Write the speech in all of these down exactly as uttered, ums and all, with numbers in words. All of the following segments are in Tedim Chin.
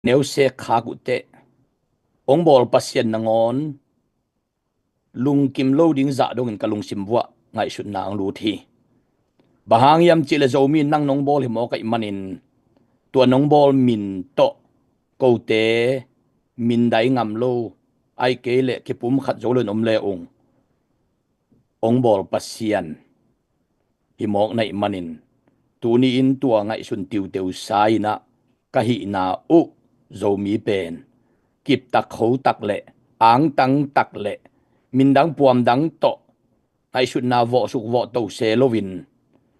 neusek khak uh teh, hong bawl Pasian nangawn lungkim lo ding zah dongin ka lungsim vuah ngaihsutna hong lut hi. Bang hang hiam cihleh Zomi in nang nong bawl hi mawk ahih manin, tua nong bawl min tawh kote min dai ngam lo, ahih kei leh kipum khat zo lo in om le ung, hong bawl Pasian hi mawk na hih manin, tuni-in tua ngaihsun tiuteu sa-in ah, ka hihna uh Zomi pen kiptak khotak le angtangtak le mindang puamdang tawh ngaihsutna vawhsuk vawhto se loin,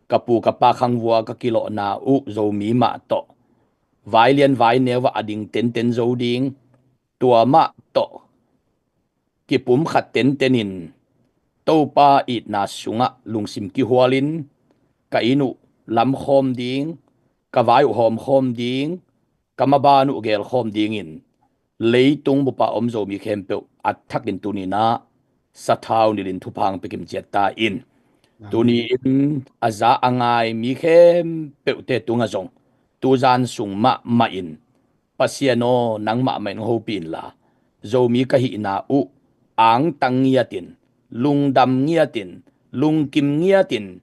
ka pu ka pa khang vua ka kilawhna uh Zomi mah tawh, vailian vaineu ah a ding tenten zo ding, tua mah tawh kipum khat tentenin Topa itna sungah lungsim kihualin, ka inn uh lamkhawm ding, ka vai uh hawmkhawm ding, ka maban uh gelkhawm dingin, leitung bupa om Zomi khempeuh a thakin tuni-in ah sathau nilhin thupha hong pia kimciat ta in. Tuni-in a za a ngai mi khempeuhte tungah zong tuzan sung mahmah in, Pasian aw, nangmah mah in hong hopih inla, Zomi ka hihna uh angtang ngiatin, lungdam ngiatin, lungkim ngiatin,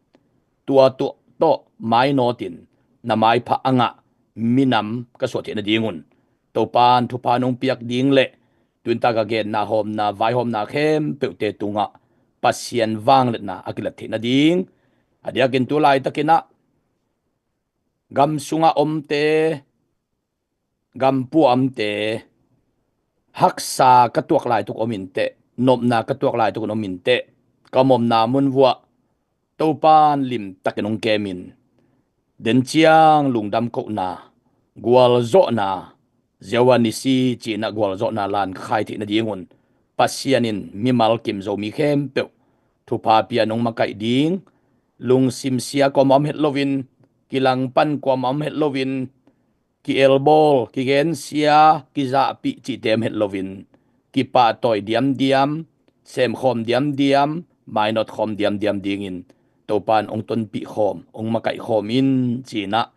tua tawh mainawtin na maipha a ngah minam ka suah theih nadingun, Topa'n thupha nong piak ding le tuinta ka genna hawmna vaihawmna khempeuhte tungah Pasian vangliatna a kilat theih nading, a diakin tu laitakin ah gam sungah omte, gam pua omte, haksa ka tuak laitak om inteh, nopna ka tuak laitak om inteh, ka omna mun vuah Topa'n limtakin hong kemin, den ciang lungdam kohna, gualzawhna, Jehovah Nissi ci-in ah gualzawhna lan khai theih nadingun, Pasian in mimal kim Zomi khempeuh thupha pia nong makaih ding, lungsim sia kuamah om het loin, kilangpan kuamah om het loin, ki-elbawl, kigensia, kizahpih cihte om het loin, kipahtawi diamdiam, semkhawm diamdiam, mainawt khawm diamdiam dingin Topa'n hong tonpih khawm, hong makaih khawm in ci-in ah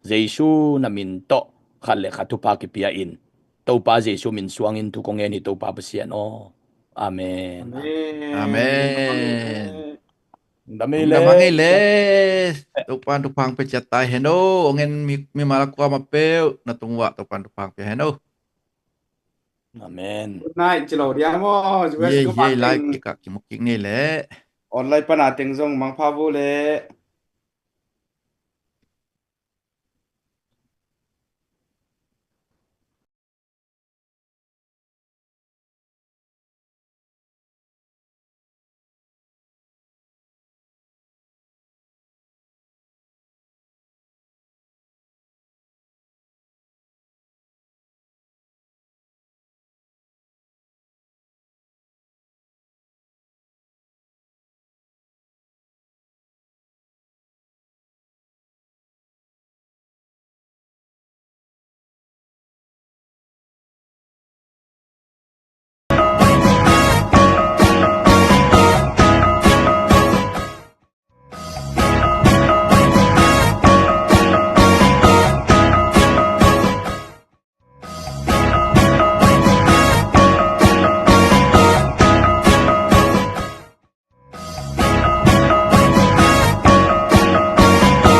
Jesu na min tawh khat le khat thupha kipia in, Topa Jesu min suangin thu kong ngen hi, Topa Pasian aw. Amen. Amen. Amen. Lungdam ei le. Lungdam ei le. Topa'n thupha hong pia ciat ta hen aw. Hong en mi, mimal a kuamah peuh na tung uah Topa'n thupha hong pia hen aw. Amen. Good night ci lo diam aw. Ye, ye, live kikah kimu kik ni le. Online pan a teng zong mangpha vo le.